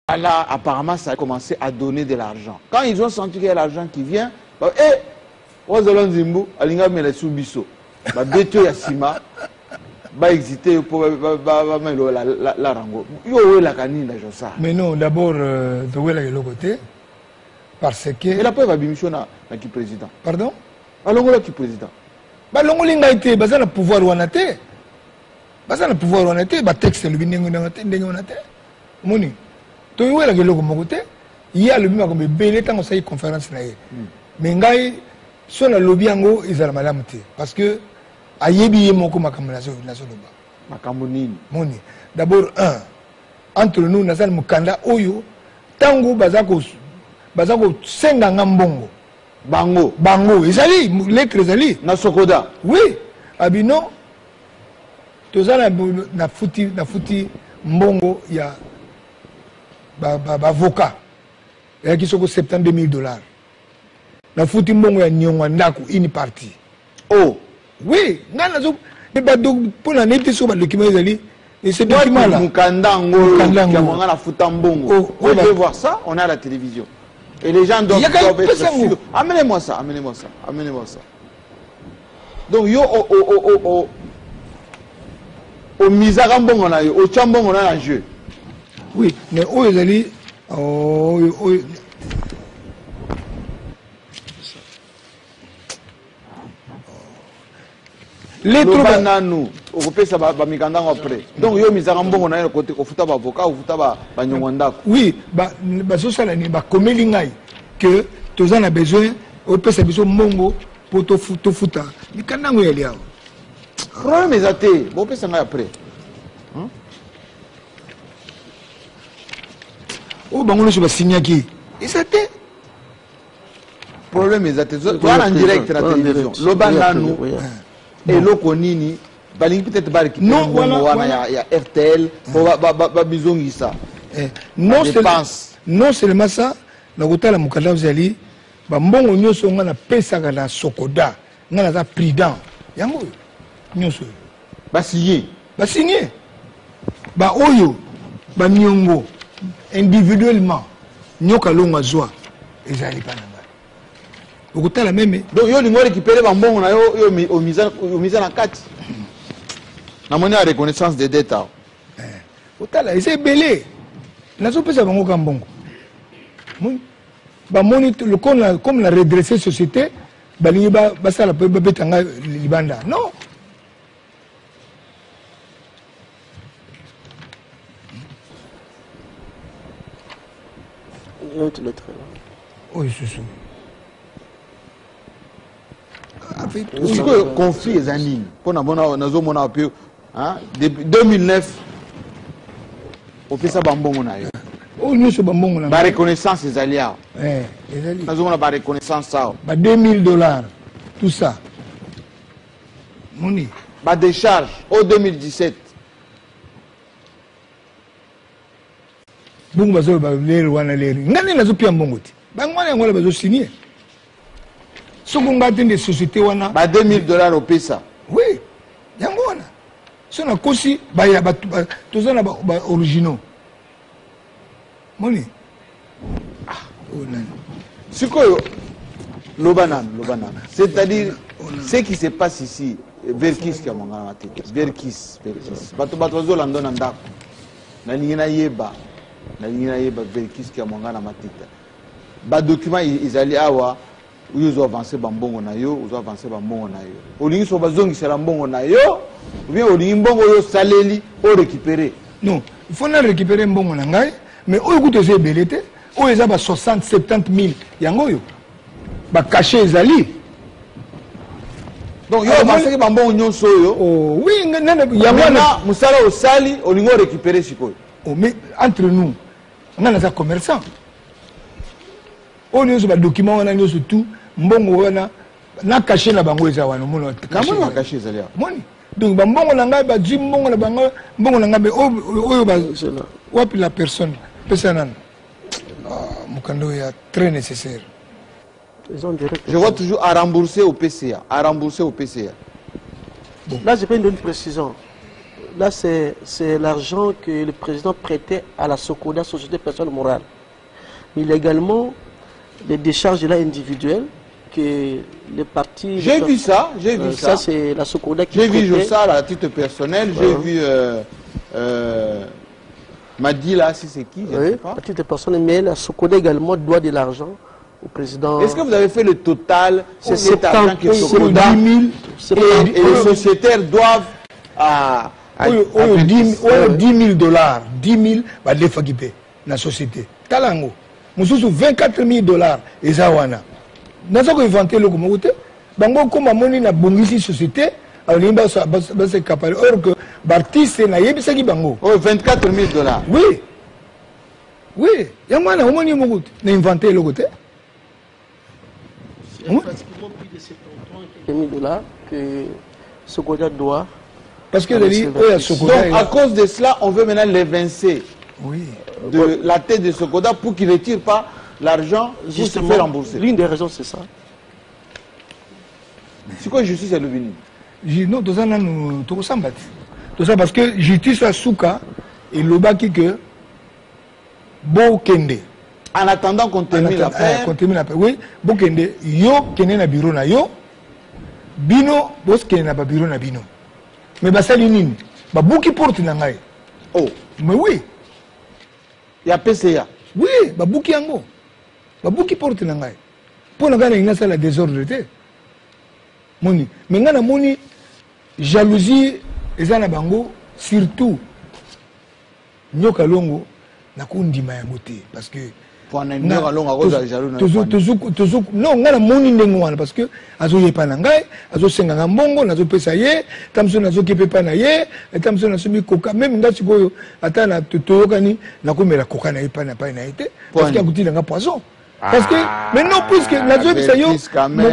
Là, apparemment, ça a commencé à donner de l'argent. Quand ils ont senti qu'il y a l'argent qui vient, bah, eh, wazala nzimbu, alinga mela sous biso. Ba beto ya sima, ba excité pour ba ba ba melo la la la rango. Yo wela kanini na josa. Mais non, d'abord euh, towela eloko te parce que Et la preuve abimission na na ki président. Pardon? Alongola ki président. Balongoli ngai te, baza na pouvoir wana te. Baza na pouvoir wana te, ba texte elobi ndenge wana te, ndenge wana te. Omoni? Toyowelaka eloko moko te. Ye alobi makambo ebele ntango asali conférence na ye. Mais ngai so nalobi yango ezala malamu te parce que ayebi ye moko makambo nazoloba. Makambo nini? Moni, d'abord un entre nous naza na mokanda oyo ntango baza ko baza kosenga nga mbongo bango bango ezali lettre ezali na Sokoda. Oui, abino toza na nafuti nafuti mbongo ya ba avocat eyaki soko 72 000 dollars, nafuti mbongo ya niongo ya ndako une partie. Oh oui, ngai nazo mpo na nayebi te soki badocument ezali et ce document là mokanda yango Mokanda yango. Kiamwanga nafuta mbongo. Oh, on oh, peut voir ça, on est à la télévision et les gens doivent, Yaka doivent être pesa yango. sûrs. Amenez-moi ça, amenez-moi ça, amenez-moi ça. Donc yo o o o o o omisaka mbongo na yo, otya mbongo na na jeu. Oui, mais oyo ezali oyo oyo lettre loba nanu okopesa bamikanda yango après. Donc yo omisaka mbongo na yo kote kofuta baavocat, kofuta banyongo ndako. Oui, bazosala nini, bakomeli ngai que toza na besoin opesa biso mbongo mpo tofuta mikanda yango eyali awa. Problème eza te, bopesa ngai après. Oyo bango nyonso basignaki eza te. Problème eza te, toza na direct na télévision. Loba nanu eloko nini balingi, peut-être barécupérer Non, mbongo wana ya RTL mpo babizongisa. Non, Dépense. Non seulement ça, nakotala mokanda ozali bambongo nyonso ngai napesaka na Sokoda, ngai naza prudent, yango oyo nyonso oyo. Basigné. Basigne baoyo baniongo individuellement, Nyoka Longo azwa ezali mpa na ngai, okotala même. Donc yo olingi orécupérer bambongo na yo oyo omisa na kati, namoni ya reconnaissance de dette awa. Otala, eza ebele, nazopesa bango ka mbongo. Bamoni comme na redresser société, balingi basala mpe babeta ngai libanda. Non. Une autre lettre là. Oyo susu. Sikoyo conflit eza nini? Mpo namona, nazomona mpe depuis 2009 opesa bambongo na yo. Oyo nyonso bambongo na ngai. Bareconnaissance ezali awa. Ezali. Nazomona bareconnaissance awa. Ba 2000 $, tout ça, moni. Badécharge o 2017. Bongo bazoloba lere wana lere, ngai nde nazopia mbongo te, bango wana yango wana bazosigne soko ngai te nde société wana. Ba 2000 $ opesa. Oui, yango wana so nakosi baya bato toza na baoriginaux, moni. Ah, oyo nani? Sikoyo loba nanu, loba nanu, c'est-à-dire ce qui se passe ici, Verkis Kiamwangana Matete, Verkis, Verkis, bato bazolanda na ndako, nalingi nayeba, nalingi nayeba, Verkis Kiamwangana Matete, badocument ezali awa. Oyo ozo avance bambongo na yo, ozo avance bambongo na yo, olingi so bazongisela mbongo na yo ou bien olingi mbongo oyo osaleli orécupérer? Non, il faut na récupérer mbongo na ngai, mais oyo kutu eza ebele te, oyo eza ba 60 70 000, yango oyo bacachet ezali. Donc yo avanceki bambongo nyonso oyo? Oh, oui, yango wana. Maintenant mosala osali, olingi orécupérer sikoyo. Oh, mais entre nous, ngai naza commerçant, oyo nyonso badocument wana nyonso, tout mbongo wana na cachet na bango eza wana, omona. Namoni bacachet ezali awa. Moni, donc bambongo na ngai, bazwi mbongo na bango, mbongo na ngai, mais oyo wapi la personne pesa nano. Ah, mokanda oyo ya très nécessaire. Ils ont direct. Je vois toujours à rembourser au PCA, à rembourser au PCA. Là, je peux donner une précision. Là, c'est l'argent que le président prêtait à la SOCODA, Société Personne Morale. Mais il y a également les décharges là individuelles que les partis... J'ai vu ça, j'ai vu ça. Ça, c'est la SOCODA qui J'ai vu prêtait. ça à titre personnel, j'ai vu Madila, si c'est qui, je ne Oui, sais pas. à titre personnel, mais la SOCODA également doit de l'argent au président. Est-ce que vous avez fait le total? C'est cet argent qui est SOCODA 70 et les sociétaires doivent à 10 000 dollars, 10 000 badefaki mpe na société. Tala yango mosusu, 24 000 dollars eza wana. Naza koinventer eloko moko te. Bango koma moni nabongisi société, alingi basekapale, or que baartiste nayebisaki bango. Oh, 24 000 dollars? Oui, yango wana omoni moko te, na inventer eloko te. Pratiquement plus de 73 000 dollars que Socoda doit. Parce que ezali oyo ya Socoda. Donc, à cause de cela, on veut maintenant l'évincer de la tête de Socoda pour qu'il ne retire pas l'argent pour se Justement, faire rembourser. l'une des raisons, c'est ça. C'est quoi, justice elobi nini? Non, toza nanu, tokosamba te. Toza parce que justice asuka elobaki ke bokende. En attendant qu'on termine l'affaire. Qu'on termine l'affaire, oui. Bokende, yo kende na bureau na yo, bino bokende na babureau na bino. Mais basali nini? Babuki porte na ngai. Oh. Mais oui. Ya PCA? Oui, babuki yango, babuki porte na ngai mpo na ngai nalingi nasala désordre te. Moni, mais ngai namoni jalousie eza na bango, surtout Nyoka Longo. Nakondima yango te parce que Nyoka Longo akozala jaloux na Non, ngai namoni ndenge wana parce que azoyepa na ngai, azosenga nga mbongo, nazopesa ye. Ta mosusu nazoki mpe epa na ye, ta mosusu nasomi koka. Même nga sikoyo, ata na toyokani, nakomela koka na ye epai na epai na ye te parce que akuti nanga poison. Parce que, mais non, puisque nazoyebisa yo,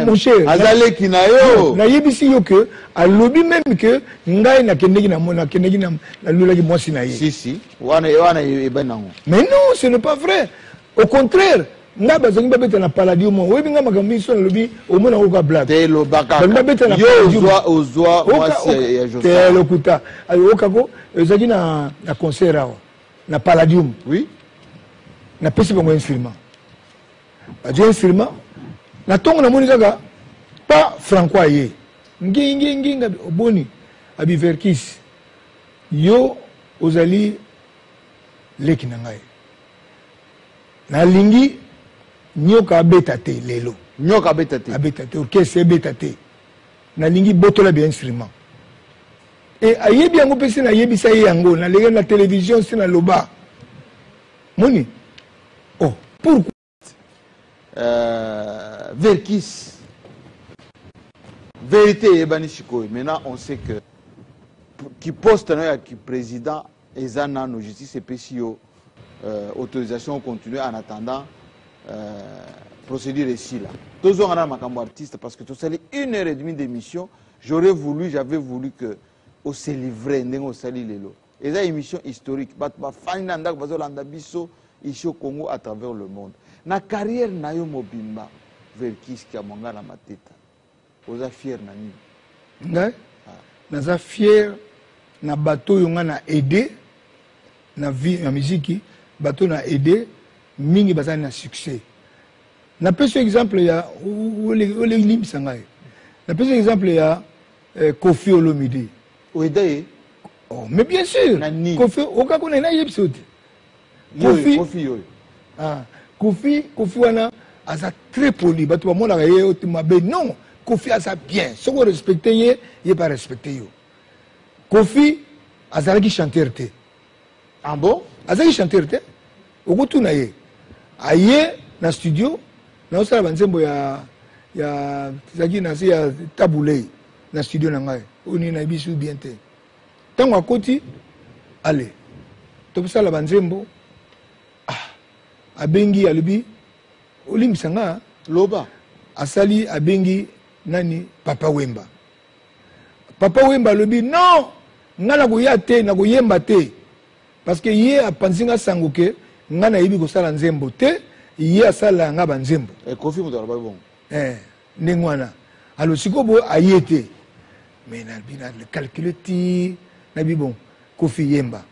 mon cher, Azaleki na yo. Nayebisi yo ke alobi même ke ngai nakendeki, nakendeki, nalulaki mwasi na ye. Si, si, wana wana ebani nango. Mais non, ce n'est pas vrai. Au contraire, ngai bazangi babeta na Palladium. Oyebi ngai makambo miso nalobi, omona oka blague. Te, elobaka. Babeta na Yo ozwa, ozwa mwasi ya Te, lokuta. Okako ezalaki na concert awa na Palladium. Napesi bango instrument, bazwi instrument. Na ntongo namoni kaka pa Franco aye nginginginga. Oboni abi Verkis, yo ozali leki na ngai, nalingi Nyoka abeta te lelo. Nyoka abeta te? Abeta te, orchestre ebeta te. Nalingi botola ba instrument. E ayebi yango mpe se nayebisa ye yango, naleki na télévision se naloba. Moni, oh, pourquoi? Verkis, vérité eyebani sikoyo. Maintenant on sait que ki poste na yo ya ki président eza nano, justice epesi yo autorisation continuer en attendant procédure esila. Tozonga na makambo artiste parce que tosali une heure et demie d'émission. J'aurais voulu, j'avais voulu que ose livrer ndenge osali lelo. Eza émission historique. Bato bafandi na ndako, bazolanda biso ici au Congo, à travers le monde. Na carrière na yo mobimba, Verkis Kiamwangana Mateta, oza fier na nini? Ngai naza fier na bato oyo ngai na aide na vie ya miziki. Bato na aide mingi bazali na succès. Napesi exemple ya, olimbisa ngai, napesi exemple ya Kofi Olomide. Oaida ye? Oh, mais bien sûr. Na nini? Kofi okako na nayebisa yo te. Kofi, Kofi oyo. Ah, Kofi, Kofi wana aza très poli. Bato bamonaka ye oti mabe. Non, Kofi aza bien. Soki orespecte ye, ye mpe arespecte yo. Kofi azalaki chanteur te. Ah bon? Azalaki chanteur te. Okotuna ye. Aye na studio, naosala banzembo ya ezalaki na se ya Tabulei na studio na ngai oyo nini, nayebi su bien te. Ntango akoti, ale tokosala banzembo, ah, abengi, alobi: "Olimbisa nga." Loba. Asali, abengi nani, Papa Wemba. Papa Wemba alobi: "Non, nga nakoya te, nakoyemba te," parce que ye apanzi nga sango ke nga nayebi kosala nzembo te, ye asalela nga banzembo. Eh, Kofi moto alobaki bongo? Eh, ndenge wana. Alors sikoyo boye aye te, mais nabi na calcule ti nabi bon. Kofi yemba.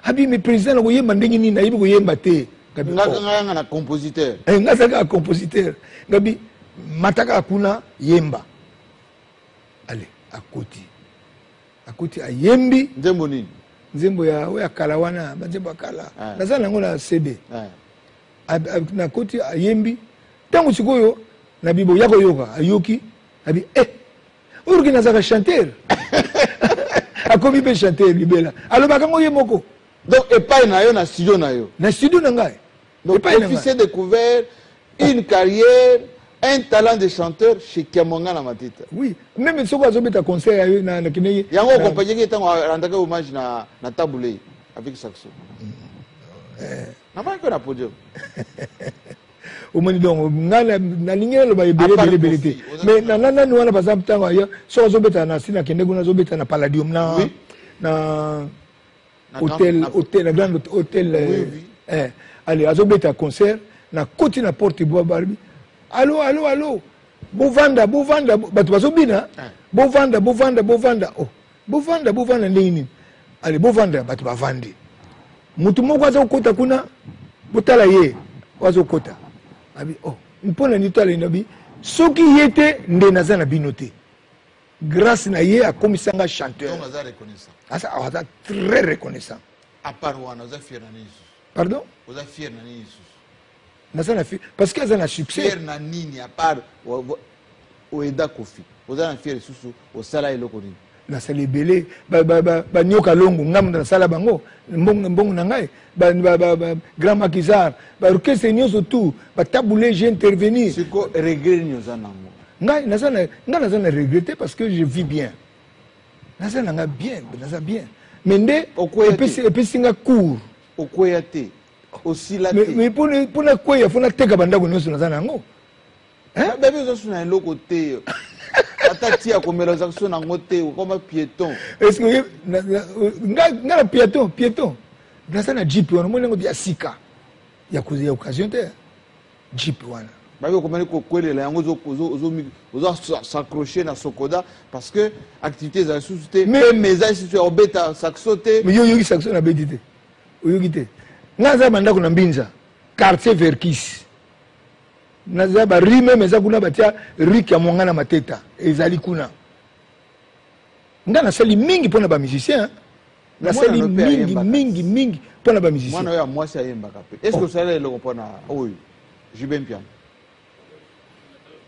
Abi mais président nakoyemba ndenge nini, nayebi koyemba te. Ngabi, nga oh. nga yanga na compositeur. Eh, nga azalaki kaka compositeur. Ngabi mata kaka kuna yemba. Ale akoti, akoti ayembi. Nzembo nini? Nzembo ya oyo ya kala wana, banzembo ya kala. Ah. Naza nango na CD. Eh. Nakoti ayembi. Ntango sikoyo na bibo ya koyoka, ayoki abi eh, oyo ki nazalaka chanteur. Akomi mpe chanteur libela, alobaka yango ye moko. Donc epai na yo, na studio na yo? Na studio na ngai. Donc Epai na Kofi ngai. s'est découvert une carrière, un talent de chanteur chez Kiamwangana Mateta. Oui, même soki azobeta concert ya yo na kendeki Yango accompagnaki ntango arendaki hommage na Tabu Ley avec saxo. Namonaki na podium. Omoni, donc ngai nalingi naloba ebele À part ebele ebele te. Kofi, oza Mais na nani wana, par exemple ntango aya, soki azobeta na si nakende kuna, azobeta na Palladium na Oui. na Na hôtel hôtel na grande hôtel. Oui, oui. Allez, azobeta concert, na koti na porte bois, balobi: "Allo, allo, allo, bovanda, bovanda." Bato bazobina: "Bovanda, bovanda, bovanda." Oh, bovanda, bovanda ndenge nini? Ale bovanda, bato bavandi. Motu moko aza kokota kuna, botala ye oyo azokota. Abi: "Oh, mpo na nini tala ye?" Abi: "Soki ye te nde naza na bino te. Grâce na ye akomisanga chanteur." Donc aza reconnaissant. Aza très reconnaissant. À part wana, oza fier na nini lisusu? Pardon? Oza fier na nini lisusu? Naza na parce que aza na succès. Fier na nini à part oeda Kofi? Oza na fier lisusu, osala eloko nini? Nasala ebele. Banyoka longo, ngai moto nasala bango, mbongo, mbongo na ngai. Grand Maquisard, baorchestre nyonso tout, baTabu Ley, j'ai intervenir. Siko regret nini oza nango? Ngai naza na regret te parce que je vis bien, naza na nga bien, naza bien. Mais nde Okweya te. Epesi nga cours. Okweya te, osila Mais te. Mais mpona kweya, fo nateka bandako nyonso naza na yango. Babi oza so na eloko te, ata ti ya komela ozalaki so nango te, okoma piéton. Est-ce que nga na piéton? Piéton, naza na jeep wana, omoni yango ya sika, ya occasion te, jeep wana. Babi okomani kokwelela yango, ozo s'accrocher na Sokoda parce que activité ezala lisusu te. Mpe eza lisusu ya kobeta saxo te. Mais yo oyoki saxo nabeti te? Oyoki te? Nga naza bandako na Mbinza, quartier Verkis. Naza barue même eza kuna, batia rik ya Mwanga na Mateta ezali kuna. Nga nasali mingi mpo na bamusicien, nasali Mwana no mpe mingi ayembaka. mingi mingi mpo na bamusicien. Mwana oyo ya mwasi ayembaka mpe, est ce que osala eloko mpona oyo JB Mpiana?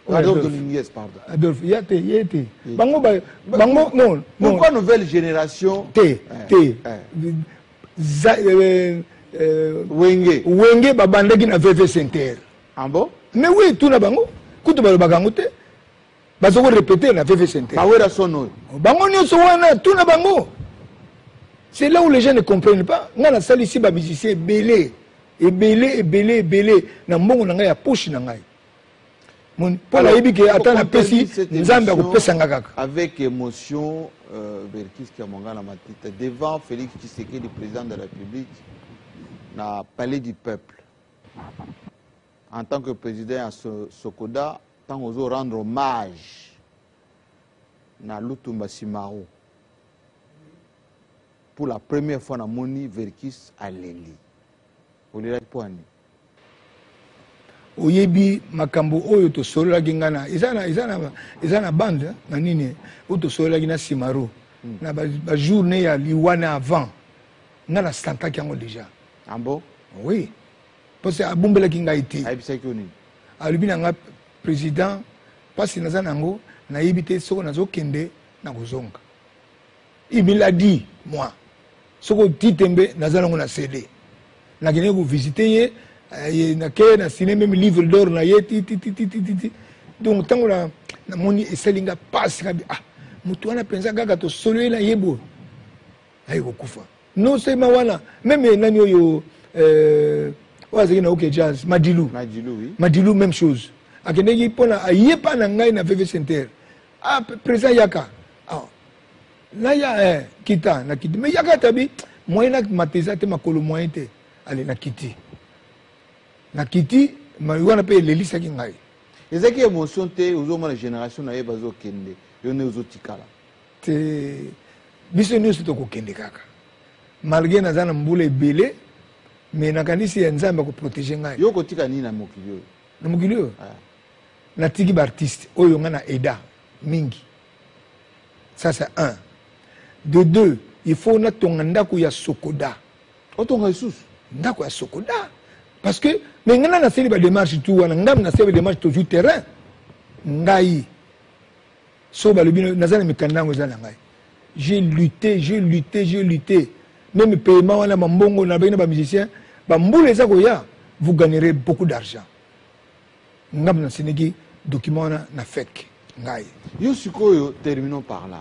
Oyo Adolphe Adolphe. Dominguez, pardon. Adolphe ya te, ye te. Bango bango non, non. Pourquoi nouvelle génération? Te. Te. Wenge. Wenge babandaki na VV Center. Ah bon? Mais oui, tuna bango kutu, balobaka yango te, baza korépéter na VV Center. Bawera son oyo? Bango nyonso wana, tuna bango. C'est là où les gens ne comprennent pas. Ngai nasalisi bamusicien ebele, ebele, ebele, ebele na mbongo na ngai ya poche na ngai. Mpo nayebi ke ata napesi, Nzambe akopesa nga kaka. Avec émotion, Verckys Kiamwangana Mateta devant Félix Tshisekedi, président de la République, na Palais du Peuple, en tant que président ya Sokoda, ntango ozo rendre hommage na Lutumba Simaro, pour la première fois namoni Verckys aleli. Olelaki mpo ani? Oyebi makambo oyo tosololaki ngai na eza na bande na nini oyo tosololaki na Simaro na bajournée ya liwa na avant, ngai nasantaki yango déjà. Ah bon? Oui, parce que abombelaki ngai te. Ayebisaki yo nini? Alobi na nga: "Président, mpasi naza nango, nayebi te soki nazokende na kozonga." Il me l'a dit, moi. Soki oti tembe, naza nango na CD. Nakendeki kovisite ye, nake na signé même livre d'or na ye ti ti ti ti ti ti ti. Donc ntango namoni, esali nga pasi. Ngabi: "Ah, motu wana mpenza kaka tosolo ye na ye boye, aye kokufa." Non seulement wana, même nani oyo, oyo azalaki na OK Jazz, Madilu. Madilu, oui. Madilu, même chose. Akendeki mpona ayepa na ngai na VV Center: "Ah, président, yaka." Ah, naya, kita nakiti. Mais yaka tabi moyen na mata eza te, makolo moyen te. Ale nakiti, nakiti wana mpe elelisaki ngai. Ezalaki émotion te, ozomona génération na ye bazokende, yo nde ozotikala? Te, biso nyonso tokokende kaka. Malgré naza na mbula ebele, mais nakanisi ya Nzambe akoprotege ngai. Yo kotika nini na mokili oyo? Na mokili oyo? Ah. Natiki baartiste oyo ngai na eda mingi. Ça c'est un. De deux, il faut natonga ndako ya Sokoda. Otonga lisusu? Ndako ya Sokoda. Parce que, mais ngai nasali ba démarche tout wana, ngai nasali ba démarche tozwi terrain. Ngai so balobi naza na mikanda yango eza na ngai. J'ai lutté, j'ai lutté, j'ai lutté. Même paiement wana bambongo na na ba musiciens, bambula eza koya, vous gagnerez beaucoup d'argent. Ngai naseneki document wana na FEC ngai. Yo sikoyo, terminons par là.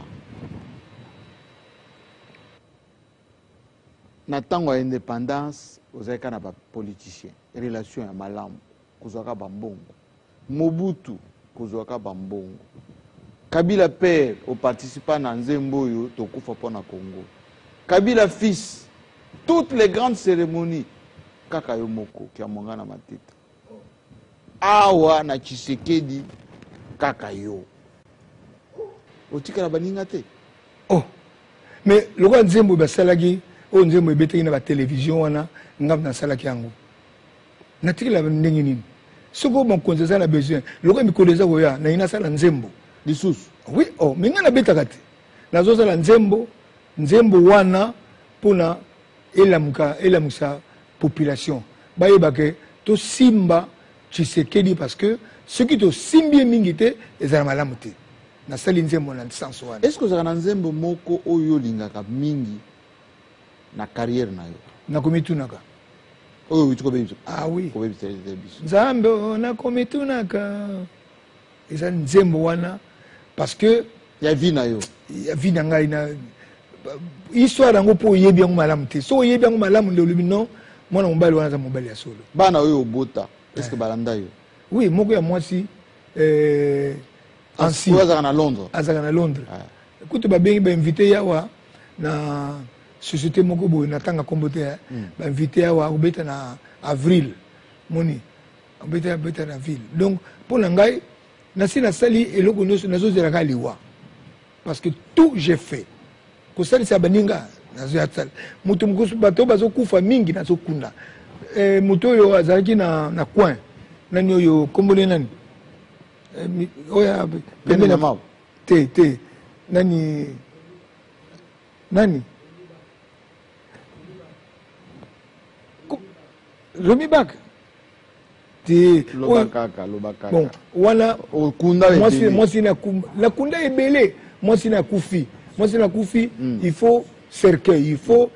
Na ntango ya indépendance, ozalaki kaka na bapoliticien, relation ya malamu, kozwaka bambongo. Mobutu, kozwaka bambongo. Kabila père, oparticipa na nzembo oyo tokufa mpo na Congo. Kabila fils, toutes les grandes cérémonies, kaka yo moko, Kiamwangana Mateta. Awa na Tshisekedi, kaka yo. Otikala baninga te? Oh, mais lokola nzembo basalaki, oyo nzembo ebetaki na batelevizio wana, ngai nasalaki yango. Natikala ndenge nini? Soki mokonzi aza na besoin, lokola mikolo eza koya, nayi nasala nzembo. Lisusu? Oui, oh, mais ngai nabetaka te. Nazosala nzembo, nzembo wana mpona elamuka, elamukisa population. Bayeba ke tosimba Tshisekedi parce que soki tosimbi ye mingi te, ezala malamu te. Nasali nzembo na sens wana. Est-ce que ozalaka na nzembo moko oyo olingaka mingi na carrière na yo? Nakomitunaka. Oyo outi kobebisa? Ah oui. Kobebisa biso. Nzambe oyo nakomitunaka. Eza nzembo wana parce que ya vie na yo. Ya vie na ngai na histoire yango mpo oyebi yango malamu te. Soki oyebi yango malamu nde olobi non, mwana mobali wana aza mobali ya solo. Bana oyo obota, est-ce que balanda yo? Oui, moko ya mwasi Ansi. Oyo azalaka na Londres. Azalaka na Londres. Kutu babengi ba invité yawa na société moko boye natanga kombo te, ba invité yawa akobeta na avril. Moni abeta abeta na ville. Donc mpo na ngai nasi nasali eloko nyonso, nazozela kaka liwa. Parce que tout j'ai fait. Kosalisa baninga nazoya sala. Moto mosusu bato bazokufa mingi nazokunda. Moto oyo azalaki na coin. Nani oyo kombole nani? Oyo pembeni na mawa. Te, te. Nani? Nani? Remy Bak. Te. Loba kaka, loba kaka. Bon, wana okunda ebele. Mwasi na kumba, na kunda ebele, mwasi na kufi. Mwasi na kufi, il faut cercueil, il faut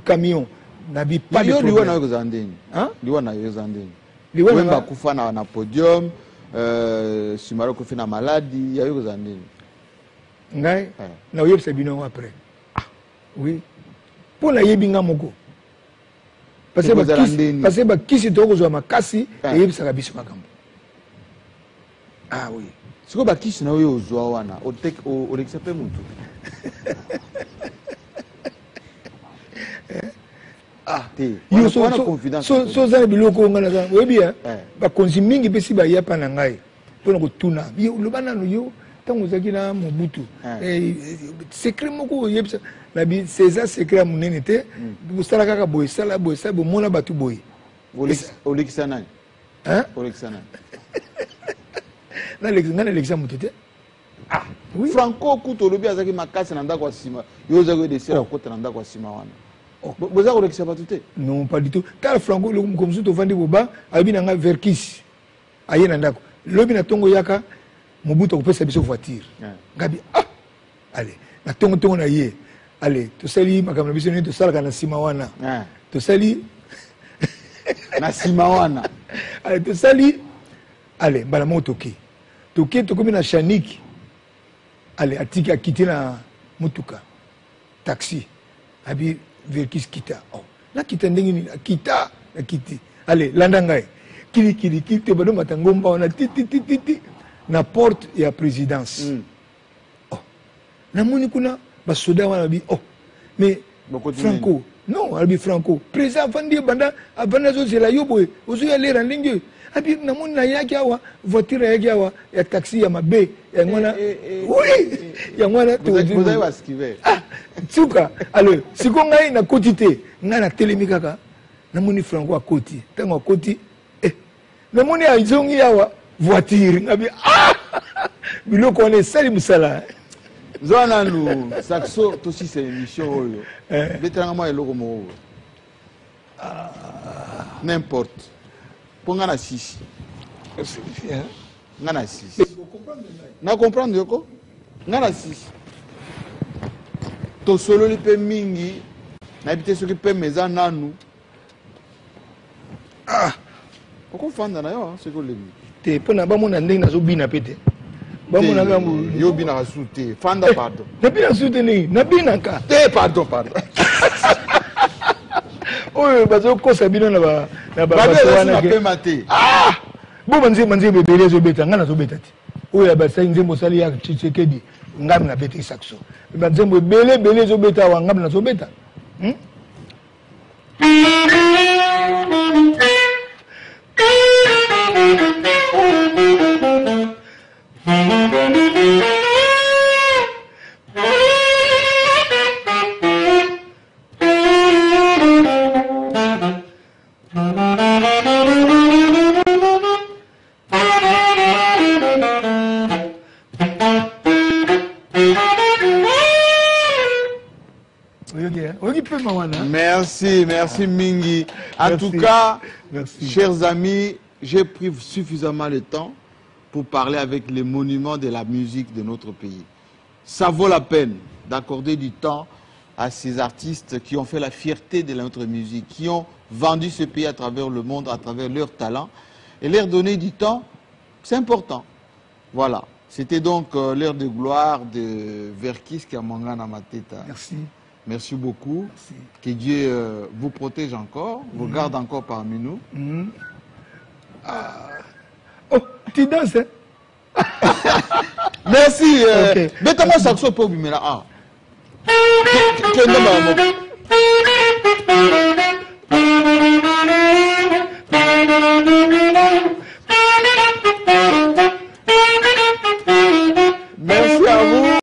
camion. Nabi pas de Yo liwa problème. na yo kozala ndeni? Hein? Liwa na yo eza ndeni? Liwa na Wemba nga? kufa na podium, Simaro kufi na maladi, ya yo kozala ndeni? Ngai? Na oyebisa bino après. Ah, oui. Mpo nayebi nga moko. Parce que Ekozala bakisi, ndeni? parce que bakisi tokozwa makasi, eyebisaka biso makambo. Ah oui. Sikoyo bakisi na oyo ozwa wana, olekisa pe mutu? Ah. Te. Yo, Wana wana confidence na so oza na biloko oyo ngai naza, oyebi, hein? Bakonzi mingi mpe si baya pa na ngai mpona kotuna. Yo, loba nanu yo, ntango ozalaki na Mobutu, secret moko oyebisa, na bi, c'est eza secret ya monene te. Bosala kaka boye, sala boye, sala boye, mona bato boye. Olekisa nani? Hein? Olekisa nani? Nalekisa, ngai nalekisa moto te. Ah, oui. Franco kutu olobi azalaki makasi na ndako ya nsima. Yo ozalaki oyeba Oh. kokota na ndako ya nsima wana. Oh. Boza kolekisa bato te? Non, pas du tout. Tala Franco, comme mosusu tovandi boba, ayebi na ngai Verckys. Aye na ndako. Lobi na tongo yaka, Mobutu akopesa biso voiture. Ngabi, ah! Allez, na tongo tongo na ye. Allez, tosali makambo na biso nini tosalaka na nsima wana. Tosali na nsima wana. Allez, tosali, allez, mbala moko toke. Toke tokomi na Chanik. Allez, atiki akiti na mutuka. Taxi. Abi Verckys kita. Oh, nakita ndenge nini? Akita, nakiti. Allez, landa ngai. Kili kili kili te bado matangomba wana ti ti ti ti ti na porte ya présidence. Oh. Namoni kuna basoda wana bi oh mais Bokoti Franco nini? Non, alobi Franco, président avandi banda avandi azozela yo boye, ozoya lera ndenge oyo. Abi namoni nayaki awa, voiture nayaki awa ya taxi ya mabe, yango wana. Oui, yango wana. Bozali ba skiver. Ah, suka. Alors, siko ngai nakoti te, ngai natelemi kaka, namoni Franco akoti. Ntango akoti, eh, namoni azongi awa voiture, ngabi ah! Biloko wana esali mosala. Zwa nanu saxo tosisa émission oyo. Betelanga mwa eloko moko. N'importe. Mpo nga na sisi. Nga na sisi. Na comprendre yoko? Nga na sisi. Tosololi mpe mingi. Nayebi te soki peme eza nanu. Ah! Okofanda na yo soki olembi. Te, mpo na bamona ndenge nazobina mpe te. Bamona yo obinaka su te. Fanda, pardon. Nabina su te ndenge nabinaka. Te, pardon, pardon. Oyo bazokosa bino na bato wana pema te. Ah! Bo banzembo nzembo ebele ezobeta, ngai nazobeta te. Oyo ya basali nzembo osali ya Tshisekedi, ngai nabetaki saxo. Banzembo ebele ebele ezobeta awa, ngai nazobeta. Merci, merci mingi. En Merci. tout cas, Merci. chers amis, j'ai pris suffisamment le temps pour parler avec les monuments de la musique de notre pays. Ça vaut la peine d'accorder du temps à ces artistes qui ont fait la fierté de notre musique, qui ont vendu ce pays à travers le monde, à travers leur talent. Et leur donner du temps, c'est important. Voilà. C'était donc l'heure de gloire de Verckys Kiamwangana Mateta. Merci. Merci beaucoup. Merci. Que Dieu vous protège encore, vous garde encore parmi nous. Ah. Oh, tu danses, hein? Merci. Ok. Mettez-moi saxo pour Bimela. Ah. Kende